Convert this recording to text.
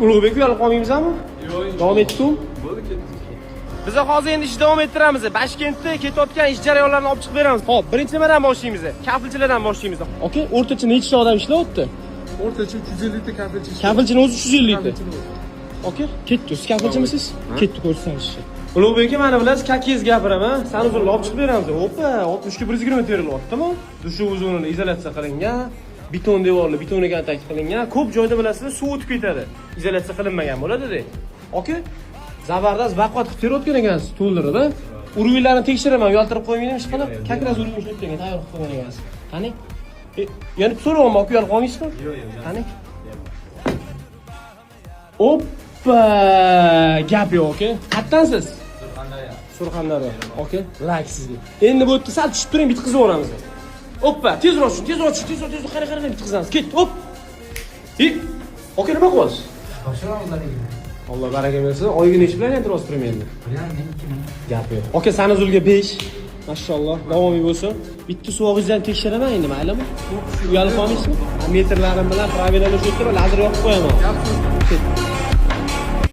Ulug'bek, uyalib qolmaymizmi? Yo'q. Davom etdik. Bo'ldi, ketdik. Biz hozir endi ish davom ettiramiz. Bashkentda ketayotgan ish jarayonlarini olib chiqib beramiz. Xo'p, birinchi nimadan boshlaymiz? Kafelchilardan boshlaymiz. Aka, o'rtacha nechta odam ishlayapti? O'rtacha 350 ta kafelchi ishlaydi. Kafelchini o'zi 350 ta. Kafelchini o'zi. Aka, ketdi. Siz kafelchimisiz? Ketdi, ko'rsatamiz ishni. Ulug'bek aka, mana bilasiz, kakiz gapiraman. Санузел ni olib chiqib beramiz. Oppa, 60 ga 120 terilyaptimi? Dushovoy zonani izolyatsiya qilingan. Beton devorli, betoniga kontakt qilingan. Ko'p joyda bilasizlar, suv o'tib ketadi. Izolyatsiya qilinmagan bo'ladi-da. Aka, zabardast baquvvat qilib terayotgan ekansiz to'ldirib, a? Уровень larni tekshiraman, uyaltirib qo'ymaydimi hech qilib? Как раз уровень ishlayotgan, tayyor qilib qo'ygan ekansiz. Qani? E, yana so'rayapman, aka, uyalib qolmaysizmi? Yo'q, yo'q. Qani? Oppa, gap yo'q, aka. Qayerdansiz? Surxondaryo. Surxondaryo. Aka, layk sizga. Endi bu yerda sal tushib turing, bitqizib yuboramiz. Oppa, tezroq tushing, tezroq tushing, tezroq, tezroq, qarang, qarang, bitqizamiz. Ketdi, op. E, aka, nima qilyapsiz? Topshiramiz. Alloh baraka bersin. Oyiga nechi bilan aytyapsiz примерно? 1,5 ming, 2 ming. Gap yo'q. Aka, санузел ga 5. Mashalloh, davomiy bo'lsin. Bitta suvog'ingizni ham tekshiraman endi, maylimi? Uyalib qolmaysizmi? Metrlarim bilan правила ni shu yerda lazer yoqib qo'yaman. Gap.